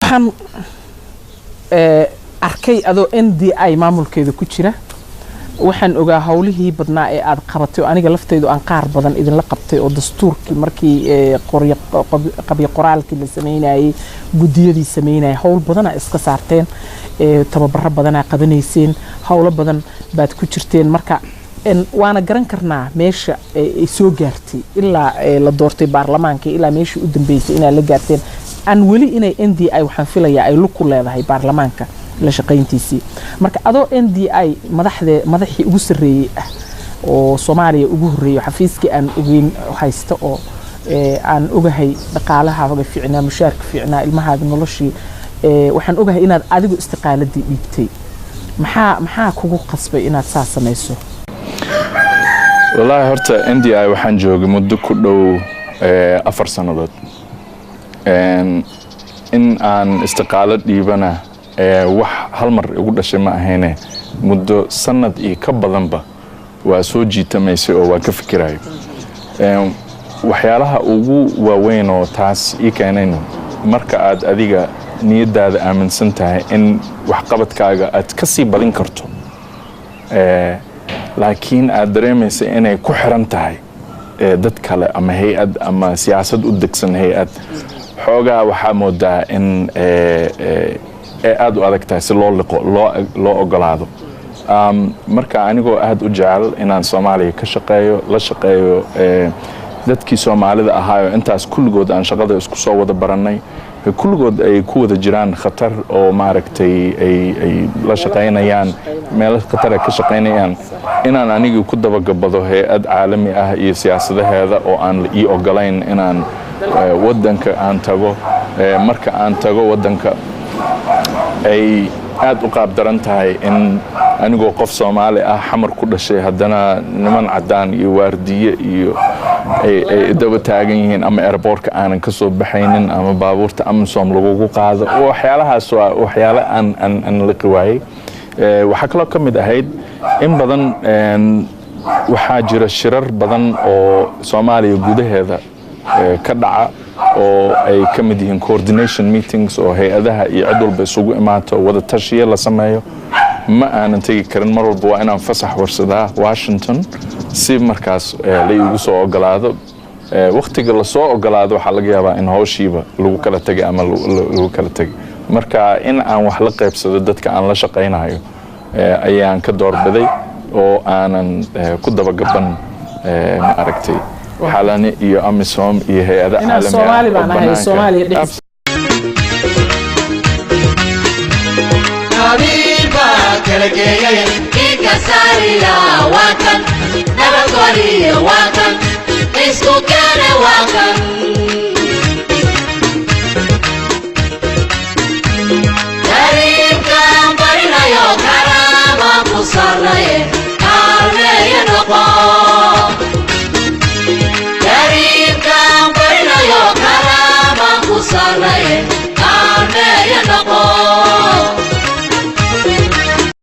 Waxaan arkay adoo NDI maamulkeeda ku jira. Waxaan ogaa howlihii badnaa ee aad qabatay, oo aniga laftaydu aan qaar badan idinla qabtay, oo dastuurkii markii qabyo qoraalkii la sameynayay, guddiyadii sameynayay, howl badanaa iska saarteen, tababaro badanaa qabanayseen, howlo badan baad ku jirteen. Marka waana garan karnaa meesha ay soo gaartay ilaa la doortay baarlamaanka ilaa meeshii u dambeysay inaad la gaarteen, aan weli inay NDI, waxaan filayaa, ay lug ku leedahay baarlamaanka la shaqayntiisii. Marka adoo NDI madaxdee madaxii ugu sarreeyey ah oo Soomaaliya ugu horreeyey, xafiiskii aan ogeyn haysta, oo aan ogahay dhaqaalahaaga fiicnaa, mushaarka fiicnaa, ilmahaaga noloshii, waxaan ogahay inaad adigu istiqaaladii dhiibtay. Maxaa kugu qasbay inaad saa samayso? Wallaahi, horta NDI waxaan joogay muddo ku dhow 4 sannadood. In aan istiqaalo dhiibana wax hal mar igu dhashay ma ahayne, muddo sanad iyo ka badanba waa soo jiitamaysay oo waan ka fikirayo. Waxyaalaha ugu waaweyn oo taas ii keenayna, marka aad adiga niyaddaada aaminsan tahay in waxqabadkaaga aad ka sii badin karto, laakiin aad dareemaysa inay ku xiran tahay dad kale ama hay-ad ama siyaasad u degsan hay-ad, xoogaa waxaa moodaa in ay aada u adag tahay si loo liqo, loo ogolaado. Marka anigoo aada u jecel inaan Soomaaliya ka shaqeeyo, la shaqeeyo dadkii Soomaalida ahaayo, intaas kulligood aan shaqada isku soo wada barannay, kulligood ay ku wada jiraan khatar oo maaragtay ay la shaqaynayaan, meelo khatar ay ka shaqaynayaan, inaan anigii ku dabagabado hay-ad caalami ah iyo siyaasadaheeda oo aan la ii ogolayn inaan waddanka aan tago, marka aan tago waddanka ay aad u qaab daran tahay in anigoo qof Soomaali ah, Xamar ku dhashay, haddana niman caddaan iyo waardiye iyo ay daba taagan yihiin, ama airportka aanan ka soo baxaynin, ama baabuurta AMISOM lagugu qaado. Waxyaalahaas waa waxyaalo aan liqi waayey. Waxaa kaloo ka mid ahayd in badan waxaa jira shirar badan oo Soomaaliya gudaheeda ka dhaca, oo ay ka mid yihiin coordination meetings oo hay-adaha iyo cid walba isugu imaato, wada tashiye la sameeyo. Ma aanan tegi karin mar walba, waa inaan fasax warsadaa Washington si markaas la iigu soo ogolaado. Wakhtiga lasoo ogolaado waxaa laga yaabaa in howshiiba lagu kala tegay ama lagu kala tegay. Marka in aan wax la qaybsado dadka aan la shaqaynayo ayaan ka doorbiday oo aanan ku dabagaban, ma aragtay, Xalane iyo AMISOM iyo hay-ada inaan caalami ah Soomaali oo baan ahay bannaanka. Soomaaliya dhex Qabiil baa kala geeyay. Ninka saarila waa kan, nabadgoliyo waa kan, isku keene waa kan.